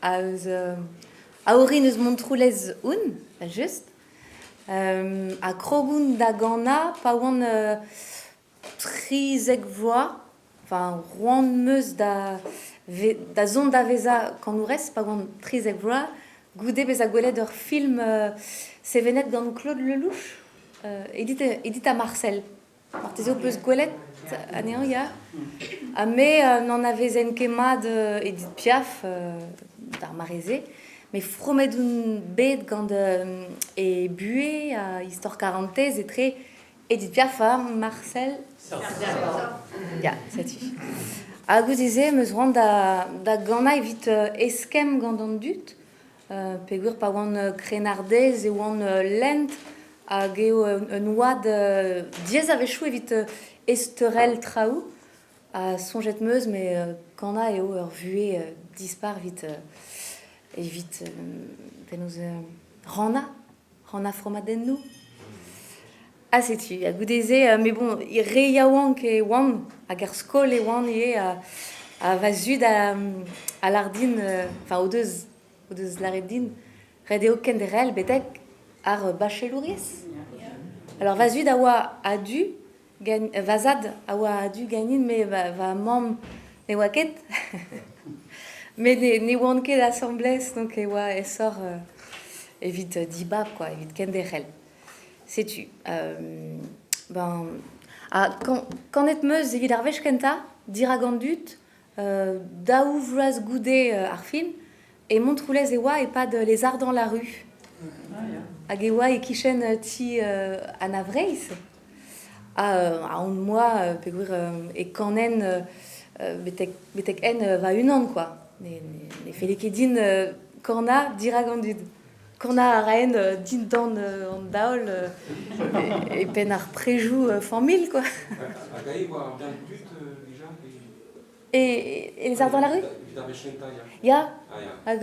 A eus a orin eus Montroulez on, evel-just. Ha krog on da ganañ pa oan 13 vloaz. Enfin, c'hoant 'm eus da da zont da vezañ kanourez pa oan 13 vloaz, goude bezañ gwelet ur film sevenet gant Claude Lelouch, Edith, Edith ha Marcel. Marteze ho peus gwelet anezhañ, ya? Ha me n'anavezen ket mat Edith Piaf d'ar mare-se, met fromet on bet gant he buhez ha istor karantez etre Edith Piaf ha Marcel Ya, setu. Ha goude-se em eus c'hoant da, da ganañ evit eskemm gant an dud, peogwir pa oan krennardez e oan lent hag eo un oad diaes a-wechoù evit ezteurel traoù. Ha soñjet 'm eus met kanañ eo ur vuhez dispar evit evit penaos rannañ, rannañ fromadennoù. Ha setu, ha goude-se, mais bon, re yaouank e oan, hag er skol e oan ivez, ha va zud a, a lâr din, enfin o deus, o deus lâret din, ret eo kenderc'hel betek ar bachelouriezh. Alors va zud a oa a-du, va zad a oa a-du ganin, met va, va mamm ne oa ket. Met ne, ne oan ket asambles, donc e oa aesoc'h evit dibab, quoi, evit kenderc'hel. Setu, ben, ha kanet 'm eus evit ar wech kentañ dirak an dud, daou vloaz goude ar film, e Montroulez e oa e-pad Les Arts dans la rue. Hag e oa e-kichen ti Anna Vreizh. Ha aon 'm boa peogwir e kanen betek betek-henn va-unan quoi. Ne, ne felle ket din kanañ dirak an dud. Kanañ a raen dindan an daol e penn ar prejoù familh quoi. Hag aze e oa ar bern tud dija? E, e Les Arts dans la rue? Evit ar wech kentañ, ya. Ya, Ah, ya. hag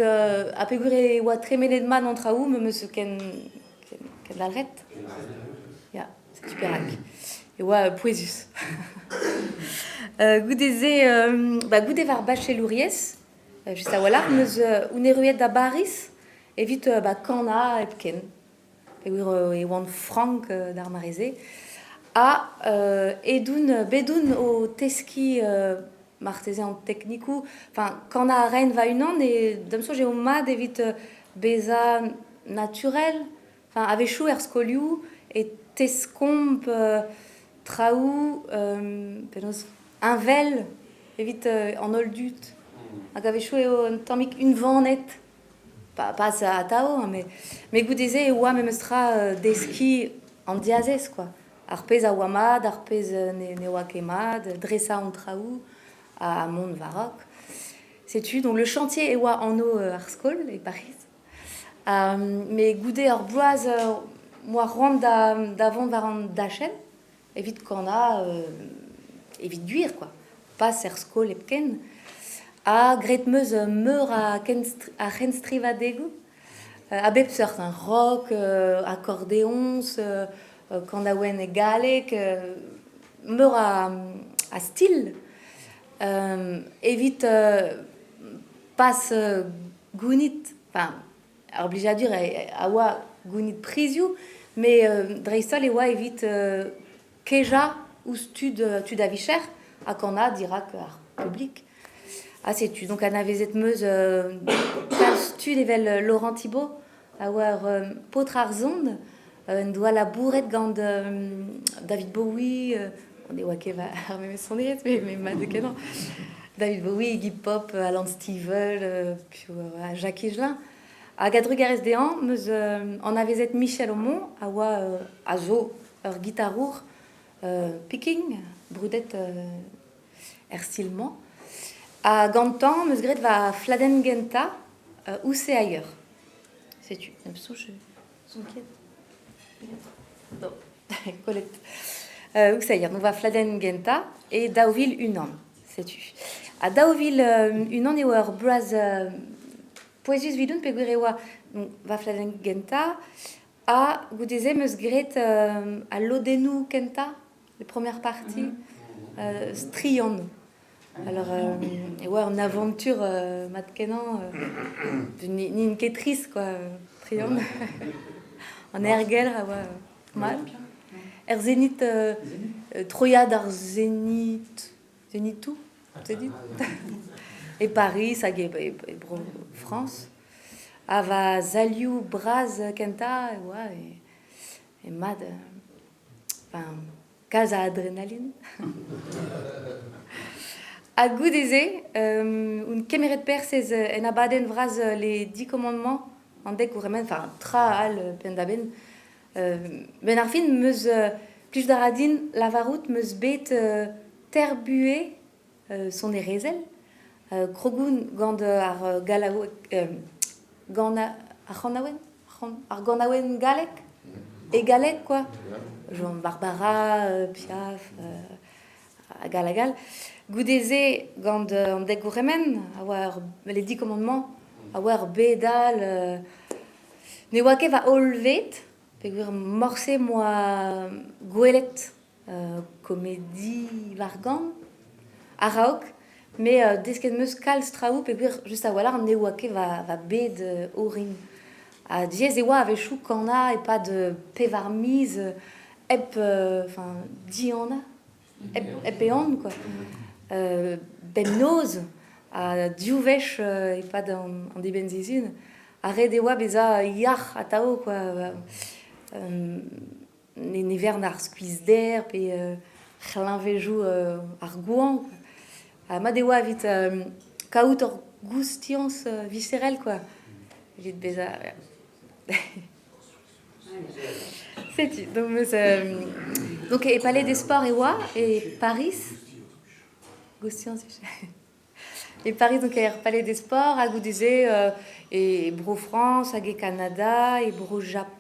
ha peogwir e oa tremenet mat an traoù, me 'meus ken, ken, kendalc'het. Ya, setu perak. E oa pouezus. Goude-se, bah, goude war bachelouriezh, just a-walc'h, 'meus on erruet da Bariz evit bah, kanañ hepken. Peogwir e oan frank d'ar mare-se. Ha edon, bet on o teskiñ marteze an teknikoù. Enfin, kanañ a raen va-unan e da'm soñj eo mat evit bezañ naturel. Enfin, a-wechoù er skolioù e teskomp traoù penaos heñvel evit an holl dud. Hag a-wechoù eo un tammig unvanet. Pas atav, hein, met goude-se e oa memestra deskiñ an diazez quoi. Ar pezh a oa mat, ar pezh ne oa ket mat, dresañ an traoù ha mont war-raok. Setu, donc le chantier e oa anv ar skol e Pariz. Met goude ur bloaz 'moa c'hoant da vont war an dachenn evit kanañ evit gwir quoi, pas er skol hepken. Ha graet 'm eus meur a c'henstrivadegoù a bep seurt, hein, rock, akordeoñs, kanaouenn e galleg, meur a stil evit pas gounit, enfin ar blijadur a oa gounit prizioù, met dreist-holl e oa evit kejañ ouzh tud, tud a vicher ha kanañ dirak ar publik. Ha setu, donc anavezet 'm eus kalz tud evel Laurent Thibault, a oa ur paotr ar son, en doa labouret gant David Bowie, ne oa ket ar memes sonerezh, met mat eo kenañ. David Bowie, Iggy Pop, Alan Stivell, piv Jacques Higelin. Hag a-drugarez dezhañ 'm eus anavezet Michel Aumont, a oa a zo ur gitarour picking, brudet er stil-mañ. Ha gantañ 'm eus graet va fladenn gentañ, Où c'est ailleurs. Setu, em soñj son ket. Non, kollet. Où c'est ailleurs. Donc va fladenn gentañ e 2001. Setu. Ha 2001 eo ur bloaz pouezus evidon peogwir e oa va fladenn gentañ ha goude-se 'm eus graet al lodennoù kentañ, les premières parties, strian. Alors e oa un aventure mat-kenañ, n'int ket trist quoi, Triangle. An aergelc'h a oa mat. Er Zénith, troiad ar Zénith, Zénithou, Zénith E Paris hag e, e Bro-Frañs. Ha va salioù bras kentañ e oa e, e mat, enfin, kalz a adrenaline. Ha goude-se, on kemeret perzh ez en abadenn vras Les Dix Commandements an dek gourc'hemenn, enfin tra all penn-da-benn. Benn ar fin 'meus plijout a ra din lavarout 'meus bet terbuez sonerezhel. Krogoun gant ar gallaoueg gant ar c'hanaouenn ar ganaouenn gallek e galleg quoi. Jean Barbara, Piaf, hag all hag all. Goude-se, gant an dek gourc'hemenn, a oa ur, les dix commandements, a oa ur bed all. Ne oa ket va hollved, peogwir morse 'm boa gwelet komedi war-gan a-raok, met desket 'm eus kalz traoù peogwir just a-walc'h ne oa ket va bed orin. Ha diaes e oa a-wechoù kanañ e-pad pevar miz hep enfin dihanañ, hep ehan quoi. Bemnoz ha div wech e-pad an dibenn-sizhun. Ha ret e oa bezañ yac'h atav quoi. Ne vern ar skuizhder pe c'hleñvejoù ar goañv. Ha mat e oa evit kaout ur goustiañs viscerel quoi, evit bezañ... Setu, donc, meus, donc e Palais des Sports e oa, e Paris. Goustiañs E Paris donc er Palais des Sports ha goude-se e Bro-Frañs hag e Kanada, e Bro-Japan.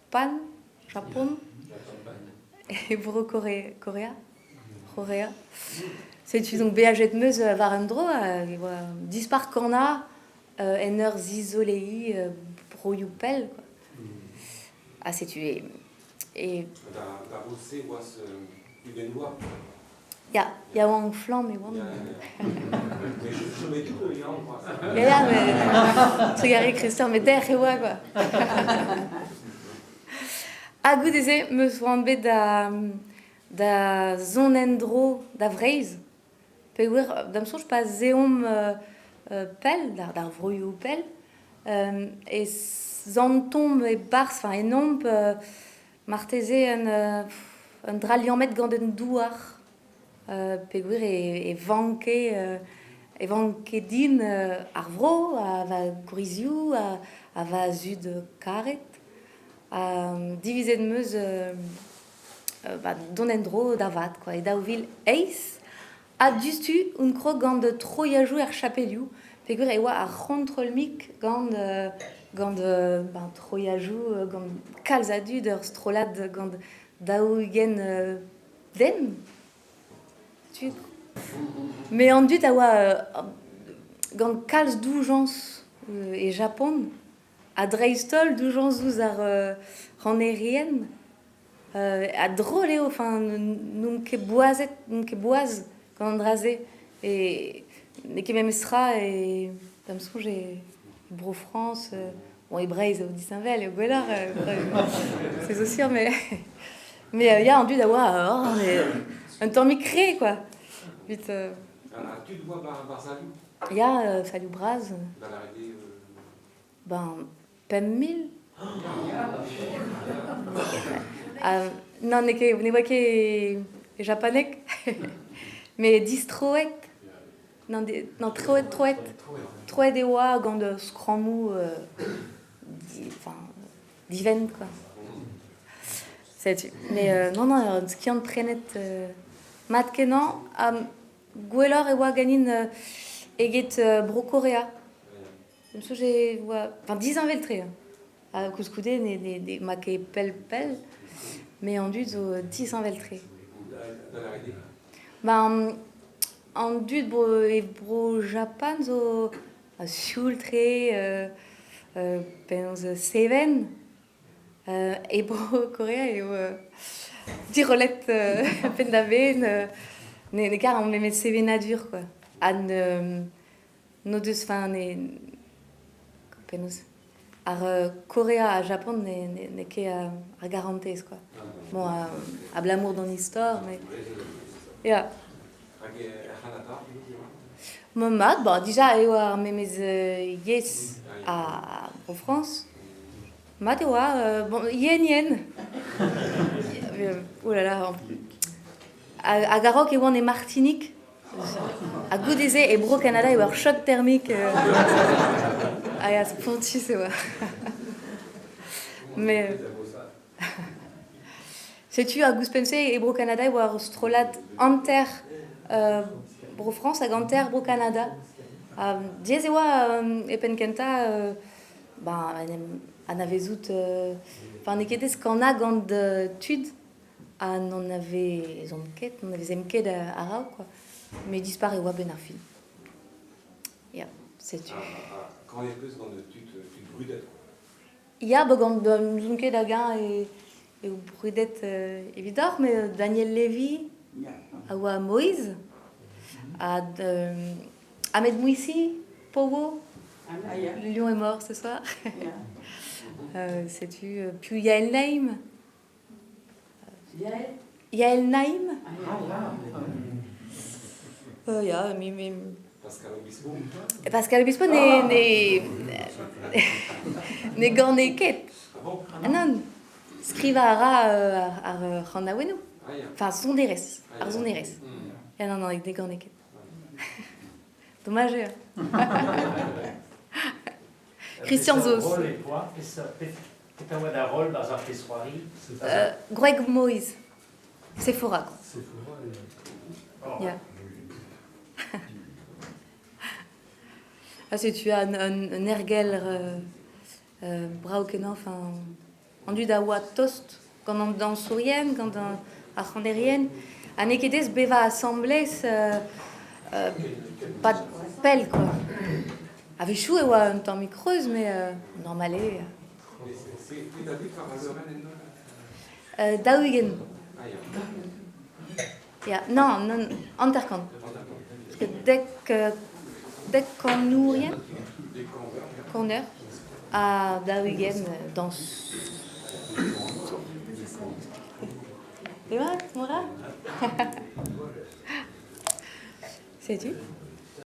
Pan, Japon, e bro Korea, Korea. Setu donc beajet 'meus war un dro, e oa dispar kanañ en ur zizoleiñ broioù pell quoi. Ha setu e... e... Da vro-se oas 20 vloaz. Ya, yaouank-flamm e oan. Ya, ya, met trugarez Christian, met dec'h e oa quoi. Ha goude-se 'm eus c'hoant bet da, da zont en-dro da Vreizh. Peogwir da'm soñj pa 'z eomp pell, d'ar vroioù pell, e santomp e-barzh, enfin ennomp Marteze un dra liammet gant un douar peogwir e vanke e vanke din ar vro ha va gwrizioù ha va zud karet. Ha divizet 'm eus dont en-dro da vat kwa e 2008 ha diouzhtu on krog gant troiajoù er chapelioù peogwir e oa ar c'hontrol-mik gant gant ben troiajoù gant kalz a dud, ur strollad gant 40 den. Tud. Mais an dud a oa gant kalz doujañs e Japon ha dreist-holl doujañs ouzh ar rannerien. Ha drol eo, enfin n'on ket boazet, n'on ket boaz gant an dra-se. E n'eo ket memes tra e da'm soñj e Bro-Frañs, bon e Breizh eo disheñvel eo gwelloc'h, c'est zo sur, mais mais ya an dud a oa oh mais un tammig kre quoi. Evit Ha tud 'oa 'ba 'r salioù? Ya, salioù bras. Da lâret eo Ben 5000 Non, n'eo ket, ne oa ket e japaneg, met distroet. Non, non troet, troet. Troet e oa gant skrammoù enfin, divent, quoi. Setu. Mais non, non, ur skiant prenet mat-kenañ. Ha gwelloc'h e oa ganin eget Bro-Korea. Em soñj e oa... Enfin, disheñvel-tre. Ha koulskoude ne, ne, ne ma ket pell-pell, met an dud zo disheñvel-tre. Ben, an dud bro, e bro-Japan zo sioul-tre, penaos seven. E Bro-Korea eo dirollet penn-da-benn. Ne kar an memes sevenadur quoi. Ha n'o deus enfin ne penaos ar Korea ha Japan ne ket ar garantez quoi. Bon, abalamour d'an istor, mais ya. Hag er C'hanada, Ma mat, bon, dija eo ar memes yezh a Bro-Frañs. Mat e oa, bon, yen-yen. Oh là là. Hag a-raok e oan e Martinik. Ha goude-se e Bro-Kanada e oa ur choc thermique. Ha ya, spontus e oa. Mais setu hag ouzhpenn-se e Bro-Kanada e oa ur strollad hanter Bro-Frañs hag hanter Bro-Kanada. Ha diaes e oa e penn-kentañ ben, en em anavezout. Enfin, n'eo ket aes kanañ gant tud ha n'anavezomp ket, n'anavezemp ket a-raok quoi. Met dispar e oa benn ar fin. Ya, setu. Ha kanet 'peus gant tud brudet quoi. Ya, ba gant n'ouzon ket hag-eñ eo brudet evidoc'h, met Daniel Lévy a oa Moïse, ha Ahmed Mouissi, Powo, Le lion est mort ce soir. Setu piv Yael Naïm? Yael? Yael Naïm? Ya, mi, Pascal Obispo. Pascal Obispo ne gane ket. Ah bon? Ah nann, skrivañ a ra ar c'hanaouennoù. Ah ya. Enfin, sonerezh, Ah ar ya. sonerezh. Ya, non, non, ne gane ket. Dommage eo. Christian Peseurt Zoz. roll e poa? Peseurt petra oa da roll barzh ar pezh-c'hoari? Gwreg Moïse. Sephora, quoi. Sephora, Oh. Ya. Ah, setu un ergelc'h brav-kenañ, enfin, an dud a oa tost gant an dañsourien, gant ar c'hanerien, ha n'eo ket aes bevañ asambles 'pad pell quoi. A-wechoù e oa un tammig kreuz, met normal eo. 40. Ya, non, non, 50. Parce que 10 kanourien, kaner, ha 40 dañsour. Demat, Mora. Setu.